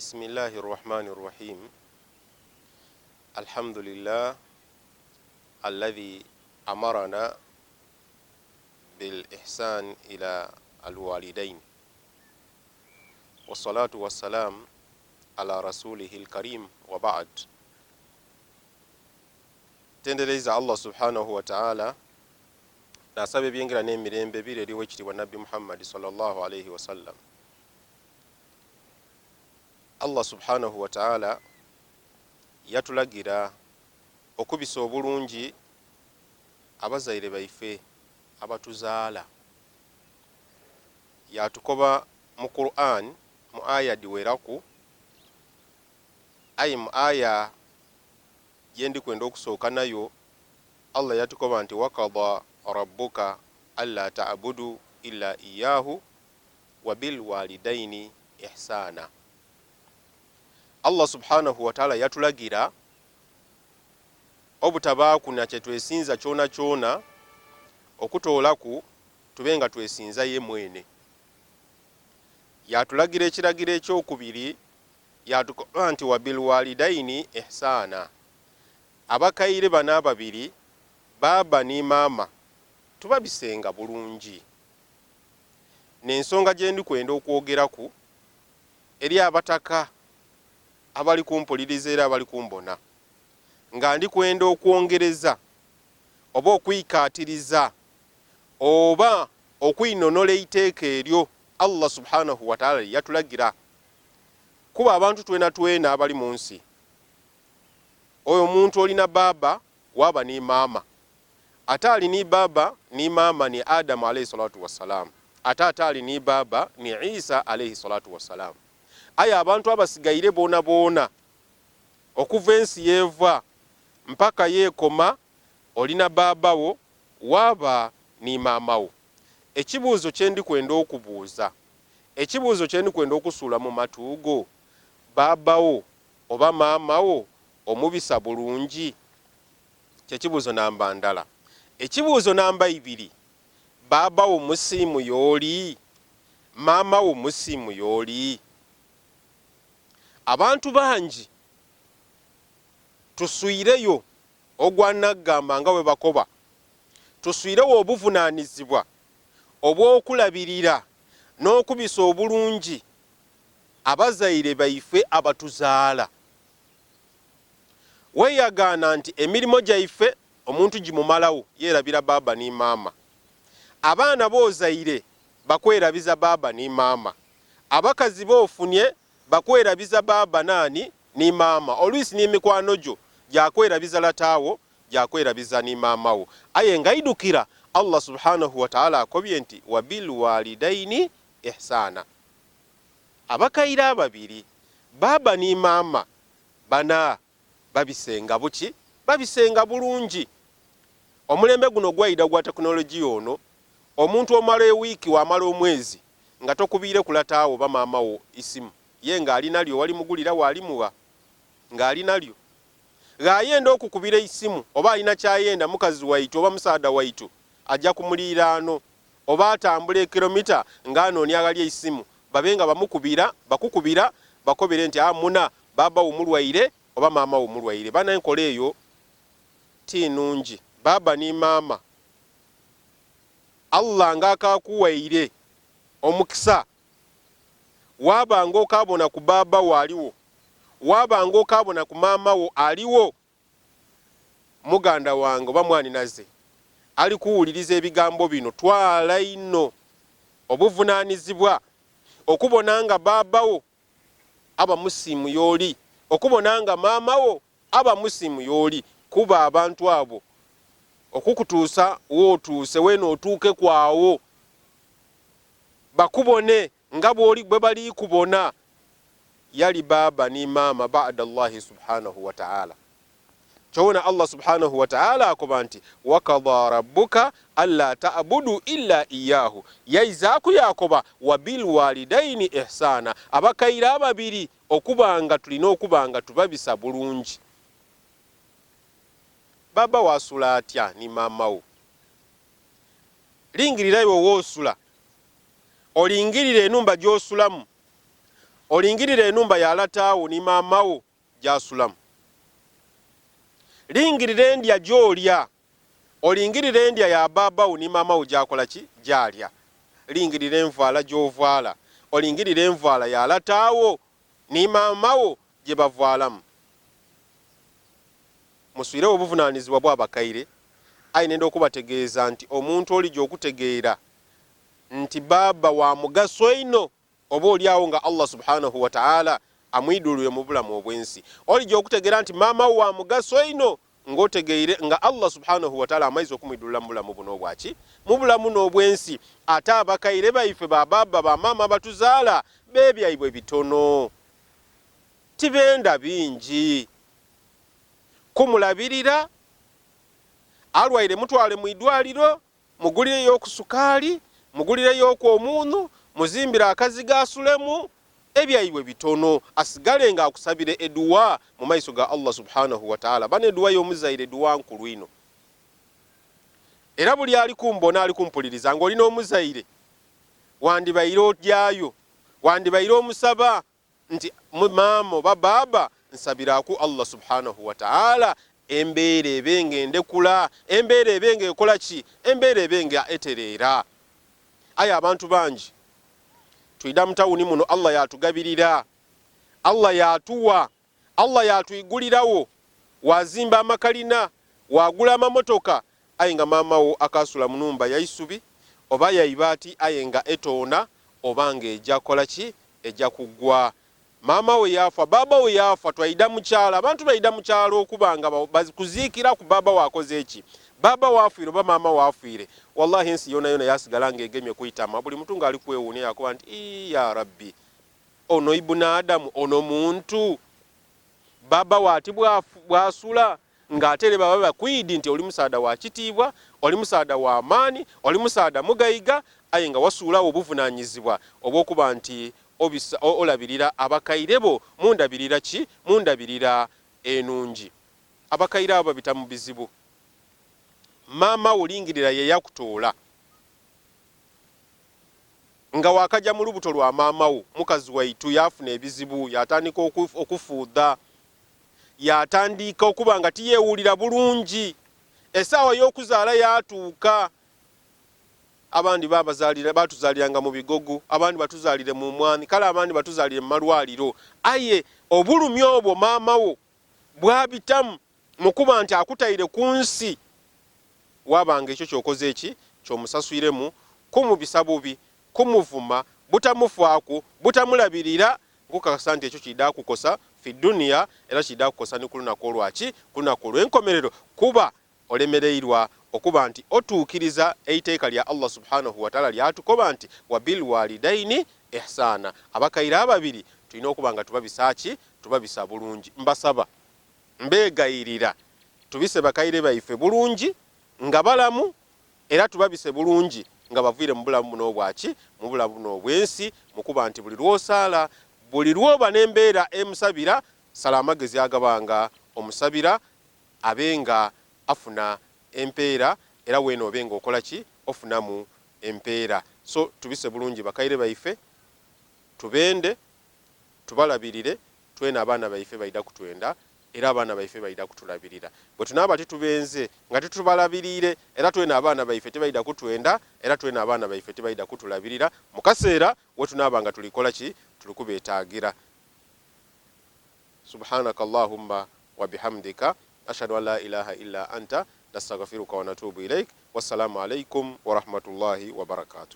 Bismillahi rrahmani rrahim Alhamdulillah alladhi amarana bil ihsan ila alwalidain wassalatu wassalam ala rasulihi lkarim wa ba'd. Tendereiza Allah subhanahu wa ta'ala, nasaba ebyengera n'emirembe biri eri owekitiibwa Nabbi Muhammad sallallahu alaihi wasallam. Allah subhanahu wa ta'ala yatulagira okubisa obulungi abazaire baife abatuzaala. Yatukoba mu Qur'an mu aya dhiweraku, aye mu aya gyendikwenda okusooka nayo Allah yatukoba nti waqada rabbuka alla ta'budu illa iyahu wa bil walidaini ihsana. Allah subhanahu wa ta'ala yatulagira obutabaaku na kyetwesinza kyona kyona okutoolaku tube nga twesinza ye mwene. Yatulagira ekiragiro ekyokubiri, yatukoba nti wa bil walidaini ihsana. Abakaire bano ababiri, baaba ni maama, tubabisenga bulungi. N'ensonga gye ndikwenda okwogeraku eri abataka abali kumpuliriza era abali kumbona, nga ndi kwenda okwongereza oba okwikaatiriza oba okwinhonola eiteeka eryo Allah subhanahu wa ta'ala lye yatulagira. Kuba abantu twenatwena abali mu nsi, oyo omuntu olina baaba waaba ni maama, ate ali ni baaba ni maama ni Adamu alaihi salatu wassalam, ate ataali ni baaba ni Isa alaihi salatu wassalam. Aye abantu abasigaire boonaboona okuva ensi y'eva mpaka y'ekoma, olina baaba wo waaba ni maama wo. Ekibuuzo kye ndi kwenda okubuuza, ekibuuzo kye ndi kwenda okusuula mu matu go, baaba wo oba maama wo omubisa bulungi? Kye kibuuzo namba ndala. Ekibuuzo namba ibiri, baaba wo musiimu y'oli? Maama wo musiimu y'oli? Abantu bangi tuswireyo ogwa naggamba nga bwe bakoba, tuswirewo obuvunaanizibwa obw'okulabirira n'okubisa obulungi abazaire baife abatuzaala. Weeyagaana nti emirimo gyaife omuntu gimumalawo yeerabira baaba ni maama. Abaana b'ozaire bakwerabiza baaba ni maama. Abakazi b'ofunie bakwerabiza baaba naani ni maama. Olwisi ni mikwano gyo gyakwerabiza lata wo, gyakwerabiza ni maama wo. Aye nga idhukira Allah subhanahu wa ta'ala akobye nti wabil walidaini ihsana. Abakaire ababiri, baaba ni maama, bana babisenga buki? Babisenga bulungi. Omulembe guno gwaidha gwa tekinologiya ono, omuntu omala ewiiki wamala omwezi nga tokubiireku lata wo oba maama wo isimu, ye nga ali nalyo walimugulira walimugha nga ali nalyo. Ghayenda okukubira eisimu oba alina kyayenda mukazi waitu oba musaadha waitu aja ku muliiraano oba atambula ekilomita nga anoonia aghali eisimu babe nga bamukubira, bakukubira bakobere nti a muna baaba wo mulwaire oba maama wo mulwaire. Bana enkola eyo ti nungi. Baaba ni maama Allah nga akaakuwaire omukisa waaba nga okaabona ku baaba wo aligho, waaba nga okaabona ku maama wo aligho, muganda wange oba mwanhinaze ali kuwuliriza ebigambo bino, twala inho obuvunaanizibwa okubona nga baaba wo aba musiimu y'oli, okubona nga maama wo aba musiimu y'oli, kuba abantu abo okukutuusa w'otuuse weena otuukeku agho bakubone nga bw'oli bwe bali kubona. Yali baaba ni maama ba'da Allahi subhanahu wa ta'ala. Kyowona Allah subhanahu wa ta'ala akoba nti waqada rabbuka alla ta'budu illa iyahu, yaizaaku yaakoba wa bil walidaini ihsana, abakaire ababiri okuba nga tulina okuba nga tubabisa bulungi. Baaba wo asula atya ni maama wo? Lingirira iwe w'osula, olingirire enhumba gy'osulamu. Olingirire enhumba ya lata wo ni maama wo gy'asulamu. Lingirira endya gy'olya, olingirire endya ya bbaabba wo ni maama wo gy'akola ki? Gy'alya. Lingirira envaala gy'ovaala, olingirire envaala ya lata wo ni maama wo gye bavaalamu. Muswirewo obuvunaanizibwa bw'abakaire, aye nenda okubategeeza nti omuntu olija okutegeera nti bbaabba wa mugaso inho oba oli agho nga Allah subhanahu wataala amwidhulwire mu bulamu obw'ensi. Olija okutegeera nti maama wo wa mugaso inho nga otegeire nga Allah subhanahu wataala amaize okumwidhulula mu bulamu buno obwaki? Mu bulamu buno obw'ensi. Ate abakaire baife, ba baaba, ba maama abatuzaala, b'ebyaibwe bitono. Tibenda bingi. Kumulabirira, alwaire mutwale mu idwaliro, Mugulireyoku sukaali, mugulireyoku omuunhu, muzimbire akazigo asulemu, ebyaibwe bitono, asigale nga akusabira eduwa mu maiso ga Allah subhanahu wataala. Bano eduwa y'omuzaire duwa nkulu inho. Era buli ali kumbona ali kumpuliriza nga oli n'omuzaire, wandibaire ojayo, wandibaire omusaba nti maama oba baaba nsabiraku Allah subhanahu wataala embeera ebe nga endekula, embeera ebe nga ekola ki, embeera ebe nga etereera. Aye abantu bangi twidha mu tawuni muno Allah yatugabirira, Allah yatuwa, Allah yatwigulirawo, wazimba amakalina, wagula amamotoka, aye nga maama wo akaasula mu nhumba ya isubi oba ya ibaati aye nga etoona oba nga eja kola ki? Eja kugwa. Maama wo yaafa, baaba wo yaafa, twaidha mu kyalo, abantu baidha mu kyalo okuba nga kuziikiraku baaba wo akoze ki? Baaba wo afiire oba maama wo afiire. Wallahi ensi yonayona yaasigala nga egemye ku itama, buli muntu nga ali kwewuunia yaakoba nti, Ii ya Rabbi, ono Ibuni Adamu, ono muntu? Bbaabba wo ati bw'asula ng'ate ere baba bakwidhi nti oli musaadha wa kitiibwa, oli musaadha wa maani, oli musaadha mugaiga, aye nga wasuulagho obuvunaanyizibwa obw'okuba nti obisa, olabirira abakaire bo mu ndabirira ki? Mu ndabirira enungi. Abakaire abo babita mu bizibu. Maama wo lingirira ye yakutoola. Nga waakaja mu lubuto lwa maama wo, mukazi waitu yaafuna ebizibu, yaatandika okufuudha. Yaatandiika okuba nga tiyeewulira bulungi. Esaawa y'okuzaala yaatuuka. Abandi baatuzaaliranga mu bigogo, abandi batuzaalire mu mwaani, kale abandi batuzaalire mu malwaliro. Aye obulumi obwo maama wo bw'abitamu mu kuba nti akutaire ku nsi, waaba nga ekyo ky'okoze ki? Ky'omusaswiremu, kumubisa bubi, kumuvuma, butamufaaku, butamulabirira, nkukakasa nti ekyo kiidha kukosa fi dunia era kiidha kukosa ni ku lunaku olwa ki? Ku lunaku olw'enkomerero, kuba olemereirwa okuba nti otuukiriza eiteeka lya Allah subhanahu wataala ly'atukoba nti, Wa bil walidaini ihsaana, abakaire ababiri tulina okuba nga tubabisa ki? Tubabisa bulungi. Mbasaba. Mbeegayirira tubise bakaire baife bulungi nga balamu era tubabise bulungi nga baviire mu bulamu buno obwa ki? Mu bulamu buno obw'ensi, mu kuba nti buli lw'osaala, buli lw'oba n'embeera emusabira, sala amagezi agaba nga omusabira abe nga afuna empeera era weena obe nga okola ki? Ofunamu empeera. So tubise bulungi bakaire baife, tubende, tubalabirire Twena abaana baife baidha kutwenda era abaana baife baidha kutulabirira. Bwe tunaaba titubenze, nga titubalabiriire, era twena abaana baife tibaidha kutwenda era twena abaana baife tibaidha kutulabirira mu kaseera we tunaaba nga tuli kola ki? Tuli kubeetaagira. Subhanaka Allahumma wa bihamdika ashhadu an la ilaha illa anta nastaghfiruka wa natuubu ilaik. Wassalamu alaikum wa rahmatullahi wa barakatuh.